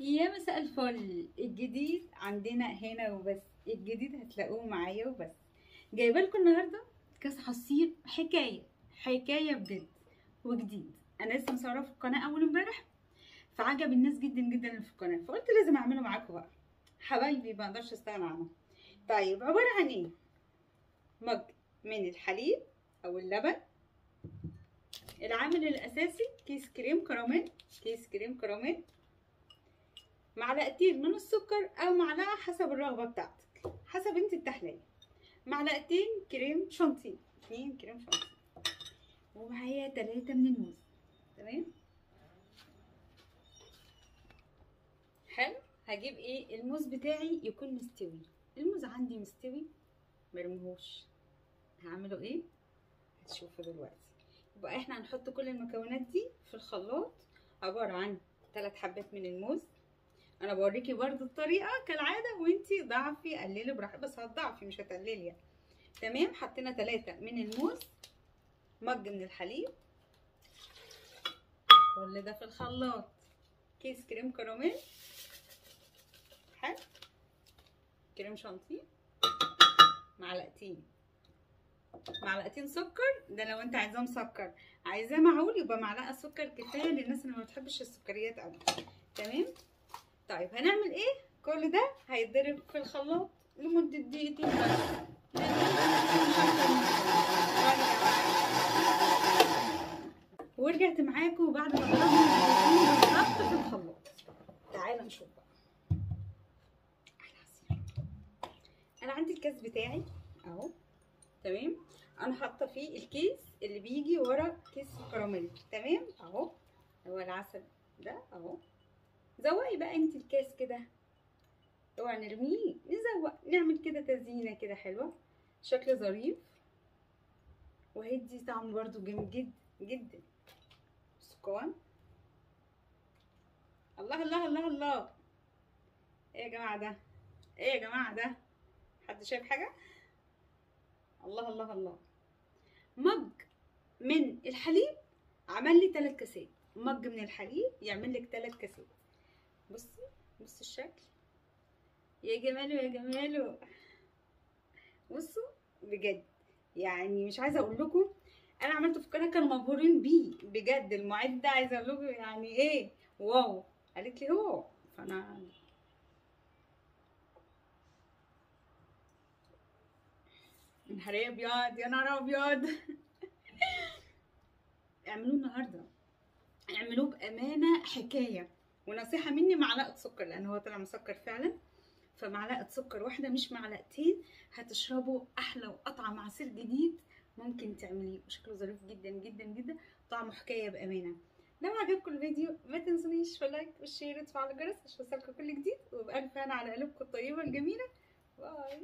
يا مساء الفل. الجديد عندنا هنا وبس، الجديد هتلاقوه معايا وبس. جايبه لكم النهارده كاس عصير حكاية حكاية بجد وجديد. انا لسه مصوره في القناة اول امبارح، فعجب الناس جدا جدا اللي في القناة، فقلت لازم اعمله معاكم بقى حبايبي، ما اقدرش استغنى عنه. طيب عبارة عن ايه؟ مج من الحليب او اللبن، العامل الاساسي كيس كريم كراميل، كيس كريم كراميل، معلقتين من السكر او معلقه حسب الرغبة بتاعتك، حسب انت التحلية، معلقتين كريم شانتيه، 2 كريم شانتيه، ومعايا 3 من الموز. تمام حلو. هجيب ايه؟ الموز بتاعي يكون مستوي، الموز عندي مستوي مرميهوش. هعمله ايه؟ هتشوفوا دلوقتي. يبقى احنا هنحط كل المكونات دي في الخلاط، عبارة عن 3 حبات من الموز. انا بوريكي برضو الطريقة كالعادة، وانتي ضعفي قللي براحتك، بس هتضعفي مش هتقللي يعني. تمام. حطينا 3 من الموز، مج من الحليب، كل ده في الخلاط، كيس كريم كراميل، حلو، كريم شانتيه، معلقتين سكر، ده لو انت عايزاه مسكر، عايزاه معقول يبقى معلقه سكر كفاية للناس اللي ما بتحبش السكريات قوي. تمام. طيب هنعمل ايه؟ كل ده هيتضرب في الخلاط لمدة دقيقتين بس. ورجعت معاكم بعد ما ضربنا بالظبط في الخلاط. تعالوا نشوف بقى احلى عصير. انا عندي الكاس بتاعي اهو، تمام. انا حاطه فيه الكيس اللي بيجي ورا كيس الكراميل، تمام اهو، هو العسل ده اهو. زوقي بقى انت الكاس كده، اوعي نرميه، نزوق، نعمل كده تزيينه كده حلوة، شكل ظريف، وهيدي طعم برده جامد جدا جدا. سكون. الله الله الله الله، ايه يا جماعة ده؟ ايه يا جماعة ده؟ حد شايف حاجة؟ الله الله الله. مج من الحليب عمل لي 3 كاسات، مج من الحليب يعمل لك 3 كاسات. بصي بصي الشكل، يا جماله يا جماله. بصوا بجد، يعني مش عايزه اقول لكم، انا عملته في القناة كانوا مبهورين بيه بجد. المعدة عايزه اقول لكم يعني ايه، واو، قالت لي هو. فانا نهار ابيض يا نهار ابيض. اعملوه النهارده، اعملوه بامانه حكاية. ونصيحة مني، معلقه سكر، لان هو طلع مسكر فعلا، فمعلقه سكر واحدة مش معلقتين، هتشربوا احلى واطعم عصير جديد ممكن تعمليه، وشكله ظريف جدا جدا جدا، طعمه حكاية بامانه. لو عجبكم الفيديو ما تنسونيش في ال like وال share وتفعلوا الجرس عشان يوصلكم كل جديد، وبألف هنا على قلوبكم الطيبة الجميلة. bye.